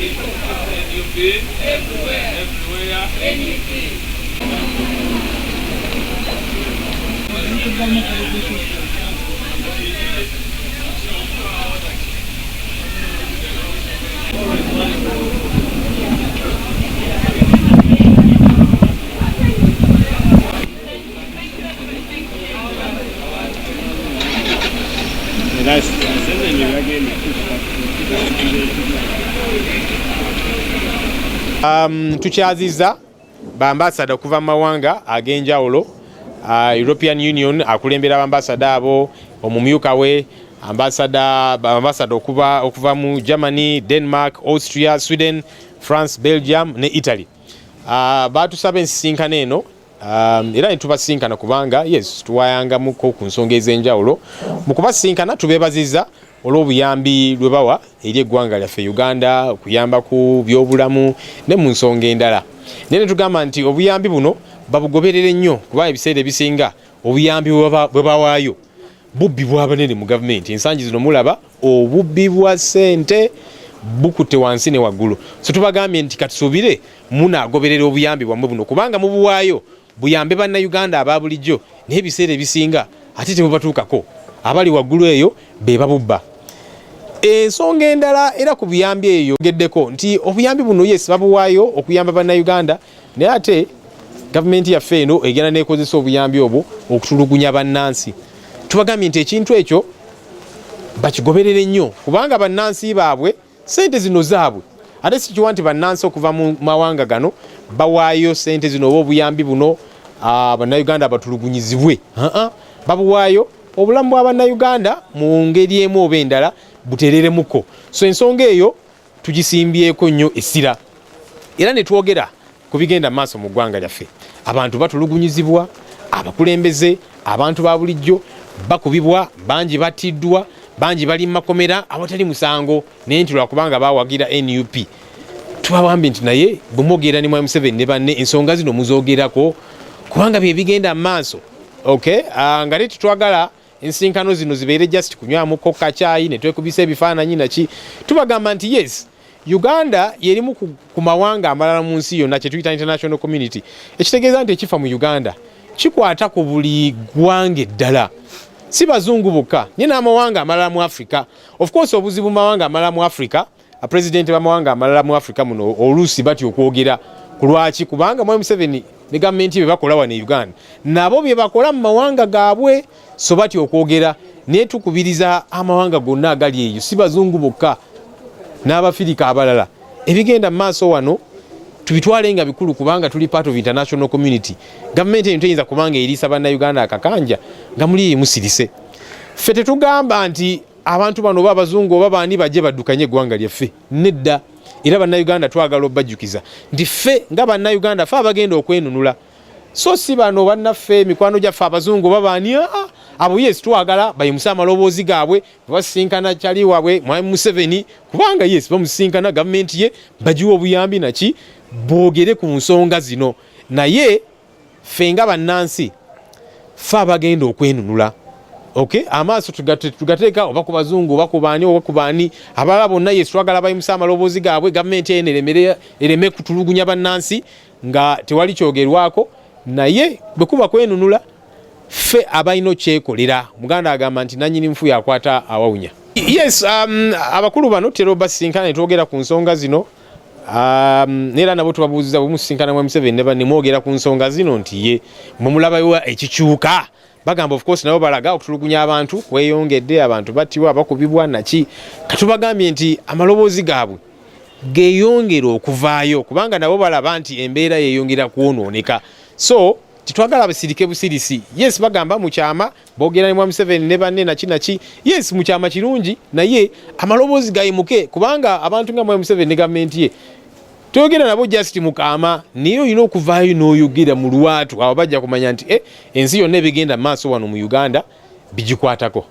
NUP everywhere. Tukyaziza bambasada okuva mu mawanga ag'enjawulo. European Union akulembera bambasada abo, omumyuka we ambasada okuva mu Germany, Denmark, Austria, Sweden, France, Belgium ne Italy. Batusaba ensisinkano eno, era netubasinkana kubanga yes, tuwayangamuko ku nsonga ez'enjawulo. Mu kubasinkana tubeebaziza olw'obuyambi lwe bawa eri eggwanga lyaffe Uganda, okuyamba ku byobulamu ne mu nsonga endala, naye ne tugamba nti obuyambi buno babugoberere nnyo, kuba ebiseera ebisinga obuyambi bwe bawaayo bubbi bw'abanene mu gavumenti. Ensangi zino mulaba obubbi bwa ssente bukutte wansi ne waggulu, so tubagambye nti katusuubire munaagoberera obuyambi bwammwe buno, kubanga mubuwaayo buyambe Bannayuganda aba bulijjo, naye ebiseera ebisinga ate tebubatuukako, abali waggulu eyo be babubba. Ensonga endala era ku buyambi eyo geddeko nti obuyambi buno, yes, babuwaayo okuyamba Bannayuganda, naye ate gavumenti yaffe eno egenda nekozesa obuyambi obwo okutulugunya bannansi. Tubagambye nti ekintu ekyo bakigoberere nnyo, kubanga bannansi baabwe, sente zino zaabwe, ate sikiwa nti bannansi okuva mu mawanga gano bawaayo sente zino oba obuyambi buno Bannayuganda batulugunyizibwe. Babuwaayo obulamu bwa Bannayuganda mu ngeri emu oba endala butereremuko. So ensonga eyo tugisimbyeko nnyo essira, era ne twogera ku bigenda maaso mu ggwanga lyaffe. Abantu batulugunyizibwa, abakulembeze, abantu ba bulijjo bakubibwa, bangi battiddwa, bangi bali mu makomera awatali musango, naye nti lwakubanga bawagira NUP. Tubawambye nti naye bwe mwogera ne Mwami Museveni ne banne, ensonga zino muzoogerako, kubanga bye bigenda mu maaso. Okay, nga te tetwagala ensinkano zino zibeere just kunywamuko kacaayi ne twekubisa ebifaananyi naki. Tubagamba nti yes, Uganda yerimu ku mawanga amalala mu nsi yonna kyetuyita international community, ekitegeeza nti ekifa mu Uganda kikwata ku buli ggwanga eddala, si bazungu bokka, naye n'amawanga amalala mu Africa. Of course, obuzibu mu mawanga amalala mu Africa, pulezidenti b'amawanga amalala mu Africa muno oluusi batya okwogera. Ku lwaki? Kubanga Mwami Museveni ne gavumenti bye bakola wano e Uganda nabo bye bakola mu mawanga gaabwe, so batya okwogera. Naye tukubiriza amawanga gonna agali eyo, si bazungu bokka, n'Abafirika abalala, ebigenda mu maaso wano tubitwale nga bikulu, kubanga tuli part of international community. Gavumenti eno teyinza kubanga eriisa Bannayuganda akakanja nga muli eyo musirise. Ffe tetugamba nti abantu bano oba abazungu oba baani bajje baddukanye eggwanga lyaffe, nedda. Era Bannayuganda twagala obajjukiza nti ffe nga Bannayuganda, ffe abagenda okwenunula, so si bano bannaffe, mikwano gyaffe abazungu oba baani. Abo yes, twagala bayimuse amaloboozi gaabwe basinkana kyali waabwe Mwami Museveni, kubanga yes, bamusinkana, gavumenti ye bagiwa obuyambi naki, boogere ku nsonga zino. Naye ffe nga bannansi, ffe abagenda okwenunula. Okay, amaaso tugateeka oba ku bazungu oba ku baani oba ku baani abalala bonna, yes, twagala bayimusa amaloboozi gaabwe, gavumenti eno ereme kutulugunya bannansi nga tewali kyogerwako. Naye bwe kuba kwenunula, ffe abalina okyekolera. Muganda agamba nti nanyini nfu yakwata awawunya. Yes, abakulu bano tutera obasinkana ne twogera ku nsonga zino, neera nabo tubabuuziza, bwe musinkana mwa Museveni ne mwogera ku nsonga zino, nti ye mwe ekikyuka? Bagamba of course nabo balaga okutulugunya abantu kweyongedde, abantu battibwa, bakubibwa naki. Katubagambye nti amaloboozi gaabwe geeyongera okuvaayo, kubanga nabo balaba nti embeera yeeyongera kwonooneka, so titwagala basirike busirisi. Yes, bagamba mukyama boogera ne Mwami Museveni ne banne naki naki. Yes, mukyama kirungi, naye amaloboozi gayimuke, kubanga abantu nga Mwami Museveni ne gavumenti ye toyogera nabo just mukaama, naye olina okuvaayo n'oyogera mu lwatu. Abo bajja kumanya nti ensi yonna ebigenda maaso wano mu Uganda bigikwatako.